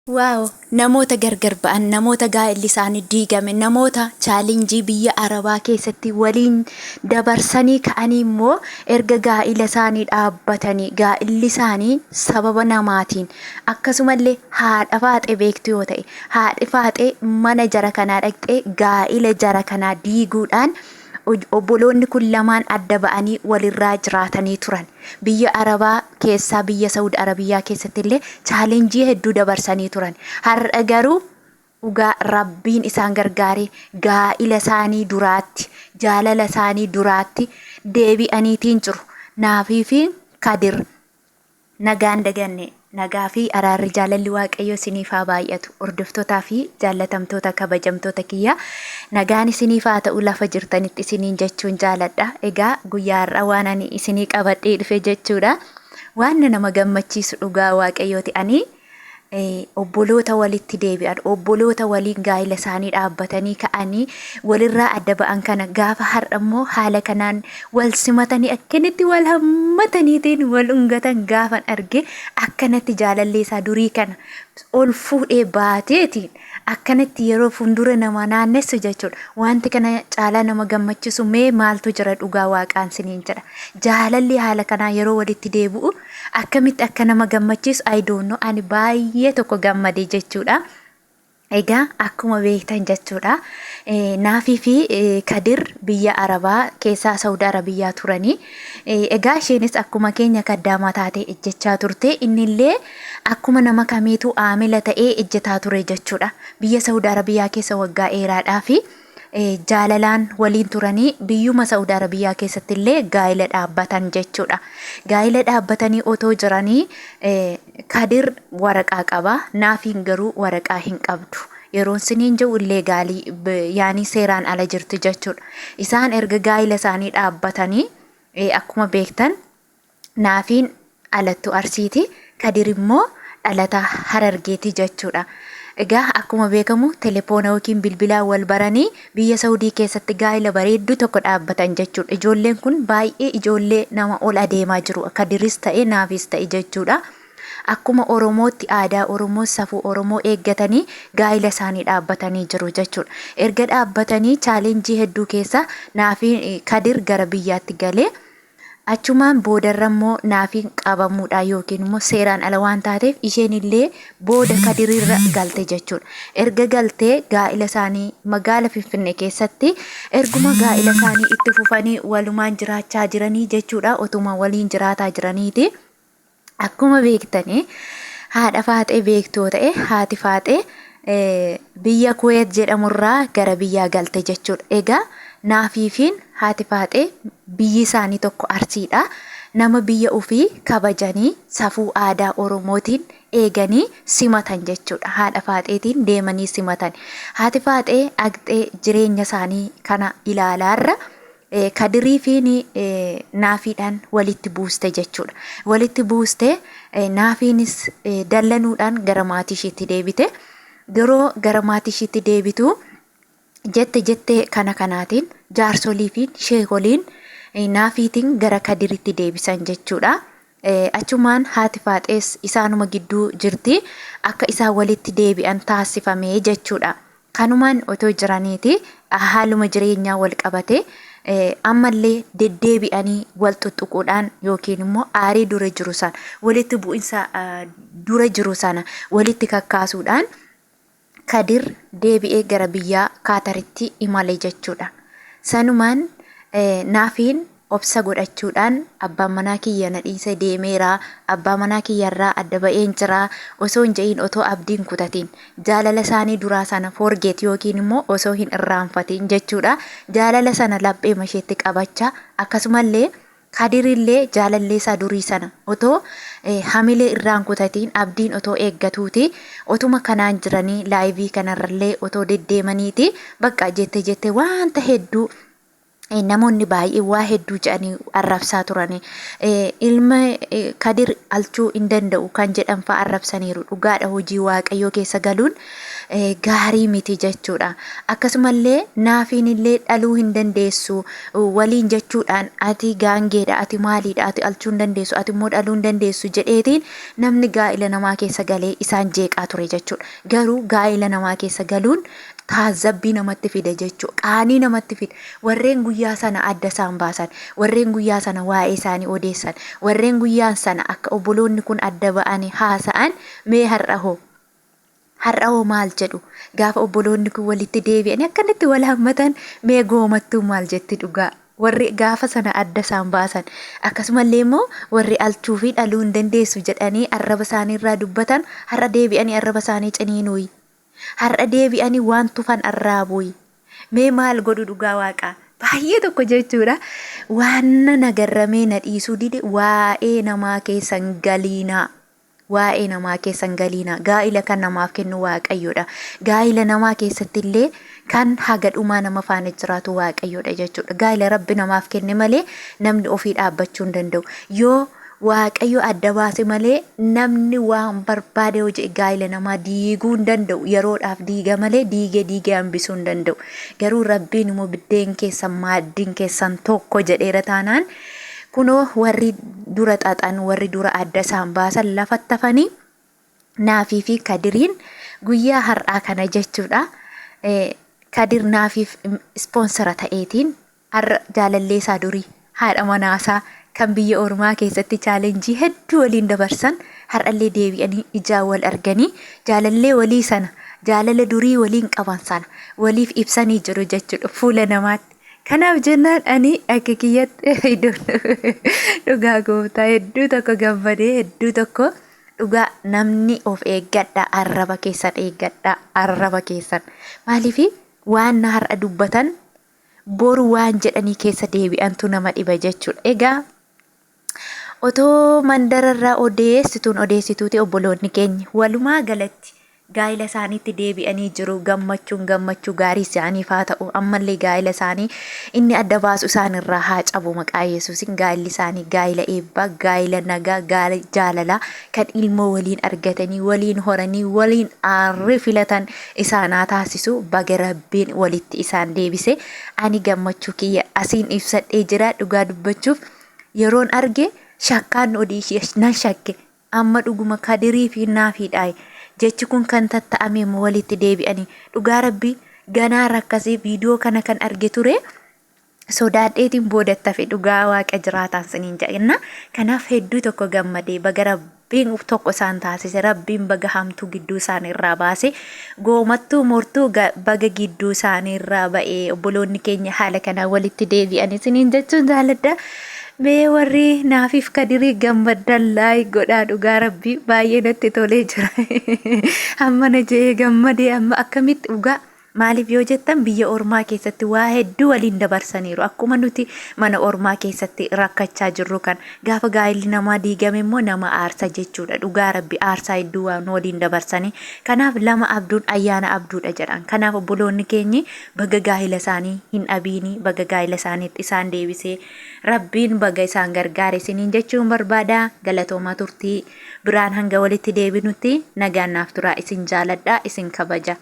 Wow! Namoota gargar ba'an, namoota gaa'elli isaanii diigame, namoota challenge biyya Arabaa keessatti waliin dabarsanii ka'anii immoo erga gaa'ila isaanii dhaabbatanii gaa'illi isaanii sababa namaatiin akkasumallee haadha faaxee beektu yoo ta'e haadhi faaxee mana jara kanaa dhaqxee gaa'ila jara kanaa diiguudhaan Obboloonni kun lamaan adda ba'anii walirraa jiraatanii turan. Biyya Arabaa keessaa biyya Sa'ud Arabiyyaa keessatti illee chaalenjii hedduu dabarsanii turan. Har'a garuu dhugaa Rabbiin isaan gargaaree gaa'ila isaanii duraatti, jaalala isaanii duraatti deebi'aniitiin jiru. Naafii fi Kadir Nagaan daganne. Nagaa fi araarri jaalalli Waaqayyoo isiniif haa baay'atu. Hordoftootaa fi jaallatamtoota kabajamtoota kiyya nagaan isiniif haa ta'u lafa jirtanitti isiniin jechuun jaaladha. Egaa guyyaa har'aa waan ani isinii qabadhee dhufe jechuudha. Waan nama gammachiisu dhugaa Waaqayyooti ani obboloota walitti deebi'an, obboloota waliin gaa'ila isaanii dhaabbatanii ka'anii walirraa adda ba'an kana gaafa har'a immoo haala kanaan wal simatanii akkanatti wal hammataniitiin wal dhungatan gaafan arge akkanatti jaalallee isaa durii kana ol fuudhee baateetiin akkanatti yeroo fuuldura namaa naannessu jechuudha. Wanti kana caalaa nama gammachiisu mee maaltu jira dhugaa waaqaan siniin jedha. Jaalalli haala kanaa yeroo walitti deebi'u akkamitti akka nama gammachiisu I don't know ani baay'ee tokko gammade jechuudha. Egaa akkuma beektan jechuudha. Naafii fi Kadir biyya Arabaa keessaa Saudi Arabiyyaa turanii. Egaa isheenis akkuma keenya kaddaamaa taatee ejjechaa turte. Innillee akkuma nama kamiituu aamila ta'ee ejjetaa ture jechuudha. Biyya Saudi Arabiyaa keessa waggaa dheeraadhaa fi jaalalaan waliin turanii biyyuma Saudi Arabiyaa keessatti illee gaa'ila dhaabbatan jechuudha. Gaa'ila dhaabbatanii otoo jiranii Kadir waraqaa qaba. Naafiin garuu waraqaa hin qabdu. Yeroon siniin jiru illee gaalii yaanii seeraan ala jirti jechuudha. Isaan erga gaa'ila isaanii dhaabbatanii akkuma beektan Naafiin dhalattuu Arsiiti. Kadir immoo dhalataa Harargeeti jechuudha. Egaa akkuma beekamu telefoona yookiin bilbilaan wal baranii biyya Saudii keessatti gaa'ila bareedduu tokko dhaabbatan jechuudha. Ijoolleen kun baay'ee ijoollee nama ol adeemaa jiru. Kadiris ta'e Naafis ta'e jechuudha. Akkuma Oromootti aadaa Oromoo safuu Oromoo eeggatanii gaa'ila isaanii dhaabbatanii jiru jechuudha. Erga dhaabbatanii chaalenjii hedduu keessa Naafi Kadir gara biyyaatti galee Achumaan boodarra immoo Naafiin qabamuudhaan yookiin immoo seeraan ala waan taateef isheen illee booda Kadirirra galte jechuudha. Erga galtee gaa'ila isaanii magaala Finfinnee keessatti erguma gaa'ila isaanii itti fufanii walumaan jiraachaa jiranii jechuudha. Otuma waliin jiraataa jiraniiti. Akkuma beektani haadha faaxee beektu yoo ta'e haati faaxee biyya Kuweet jedhamurraa gara biyyaa galte jechuudha. Egaa naafiifiin haati faaxee biyyi isaanii tokko Arsiidha. Nama biyya ofii kabajanii safuu aadaa Oromootiin eeganii simatan jechuudha. Haadha faaxeetiin deemanii simatan. Haati faaxee dhaqxee jireenya isaanii kana ilaalaarra Kadirii fi Naafiidhaan walitti buuste jechuudha. Walitti buuste Naafiinis dallanuudhaan gara maatii ishiitti deebite. Yeroo gara maatii ishiitti deebitu jette jette kana kanaatiin jaarsolii fi sheekoliin Naafiitiin gara Kadiritti deebisan jechuudha. Achumaan haati faaxees isaanuma gidduu jirti. Akka isaan walitti deebi'an taasifame jechuudha. Kanumaan otoo jiraniiti haaluma jireenyaa wal qabatee ammallee deddeebi'anii wal xuxxuquudhaan yookiin immoo aarii dura jiru sana walitti bu'insa dura jiru sana walitti kakkaasuudhaan Kadir deebi'ee gara biyyaa Kaataritti imale jechuudha. Sanumaan Naafiin obsa godhachuudhaan abbaan manaa kiyya na dhiisee deemeera, abbaa manaa kiyya irraa adda ba'een jira osoo hin je'iin otoo abdii hin kutatiin jaalala isaanii duraa sana forget yookiin immoo osoo hin irraanfatiin jechuudha. Jaalala sana lapheema isheetti qabachaa akkasumallee Kadirillee jaalallee isaa durii sana otoo hamilee irraa hin kutatiin abdiin otoo eeggatuuti otuma kanaan jiranii laayivii kanarrallee otoo deddeemaniiti bakka jette jette wanta hedduu namoonni baay'een waa hedduu jedhanii arrabsaa turani. Ilma Kadir alchuu hin danda'u kan jedhan fa'a arrabsaniiru. Dhugaadha hojii Waaqayyoo keessa galuun Gaarii miti jechuudha. Akkasumallee naafiin illee dhaluu hin dandeessu waliin jechuudhaan ati gaangeedha, ati maaliidha, ati alchuu hin dandeessu, ati immoo dhaluu hin dandeessu jedheetiin namni gaa'ila namaa keessa galee isaan jeeqaa ture jechuudha. Garuu gaa'ila namaa keessa galuun taazzabbii namatti fida jechuudha. Qaanii namatti fida. Warreen guyyaa sana adda isaan baasan, warreen guyyaa sana waa'ee isaanii odeessan, warreen guyyaan sana akka obboloonni kun adda ba'anii haasa'an mee har'a hoo? Har'a hoo maal jedhu? Gaafa obboloonni kun walitti deebi'anii akkanatti wal hammatan mee goomattuu maal jetti dhugaa? Warri gaafa sana adda isaan baasan akkasumallee immoo warri alchuu fi dhaluu hin dandeessu jedhanii arraba isaanii irraa dubbatan har'a deebi'anii arraba isaanii ciniinuuyi. Har'a deebi'anii waan tufan arraabuuyi. Mee maal godhu dhugaa waaqaa? Baay'ee tokko jechuudha. Waan na garramee na dhiisuu dide waa'ee namaa keessan galiinaa. Waa'ee namaa keessa hin galiinaa. Gaa'ila kan namaaf kennu Waaqayyodha. Gaa'ila namaa keessatti illee kan haga dhumaa nama faana jiraatu Waaqayyodha jechuudha. Gaa'ila Rabbi namaaf kenne malee namni ofii dhaabbachuu hin danda'u. Yoo Waaqayyo adda baase malee namni waan barbaade yoo jedhe gaa'ila namaa diiguu hin danda'u. Yeroodhaaf diiga malee diigee diigee hambisuu hin danda'u. Garuu Rabbiin immoo biddeen keessan maaddiin keessan tokko jedheera taanaan Kunoo warri dura xaxan, warri dura adda isaan baasan lafatti hafanii Naafii fi Kadiriin guyyaa har'aa kana jechuudha. Kadir Naafiif ispoonsara ta'eetiin har'a jaalallee isaa durii haadha manaasaa kan biyya ormaa keessatti chaalenjii hedduu waliin dabarsan har'allee deebi'anii ijaan wal arganii jaalallee walii sana jaalala durii waliin qaban sana waliif ibsanii jiru jechuudha fuula namaatti. Kanaaf jennaan ani akka kiyyatti dhugaa gooftaa hedduu tokko gammadee hedduu tokko dhugaa namni of eeggadha arraba keessan eeggadha arraba keessan maaliif waan na har'a dubbatan boru waan jedhanii keessa deebi'antu nama dhiba jechuudha. Egaa Otoo mandararraa odeessituun odeessituuti obboloonni keenya walumaa galatti gaa'ila isaaniitti deebi'anii jiru. Gammachuun gammachuu gaarii isaaniif haa ta'u. Ammallee gaa'ila isaanii inni adda baasu isaanirraa haa cabu maqaa Yesuusin. Gaa'illi isaanii gaa'ila eebbaa, gaa'ila nagaa, gaa'ila jaalalaa kan ilmoo waliin argatanii, waliin horanii, waliin aarri filatan isaan haa taasisu. Baga Rabbiin walitti isaan deebise. Ani gammachuu kiyya asiin ibsadhee jira dhugaa dubbachuuf. Yeroon arge shakkaan odii nan shakke. Amma dhuguma Kadirii fi Naafiidhaayi. Jechi kun kan tatta'ame moo walitti deebi'anii? Dhugaa Rabbii ganaa rakkasee viidiyoo kana kan arge ture sodaadheetiin boodatti hafe dhugaa waaqa jiraataan siniin jedha. Kanaaf hedduu tokko gammadee baga Rabbiin tokko isaan taasise Rabbiin baga hamtuu gidduu isaanii irraa baase goomattuu mortuu baga gidduu isaanii irraa ba'ee obboloonni keenya haala kanaan walitti deebi'an isiniin jechuun jaaladha. Mee warri naafiif kadirii gammaddan laayik godhaa dhugaa Rabbii baay'ee natti tolee jira. Amma na je'ee gammadee amma akkamitti dhugaa Maaliif yoo jettan biyya ormaa keessatti waa hedduu waliin dabarsaniiru. Akkuma nuti mana ormaa keessatti rakkachaa jirru kana. Gaafa gaa'illi namaa diigame immoo nama aarsa jechuudha. Dhugaa Rabbi aarsaa hedduu waan waliin dabarsanii. Kanaaf lama abduun ayyaana abduudha jedhan. Kanaaf obboloonni keenyi baga gaa'ila isaanii hin dhabiini, baga gaa'ila isaaniitti isaan deebisee Rabbiin baga isaan gargaare isiniin jechuun barbaada. Galatoomaa turtii biraan hanga walitti deebinutti nagaan naaf turaa isin jaaladha, isin kabaja.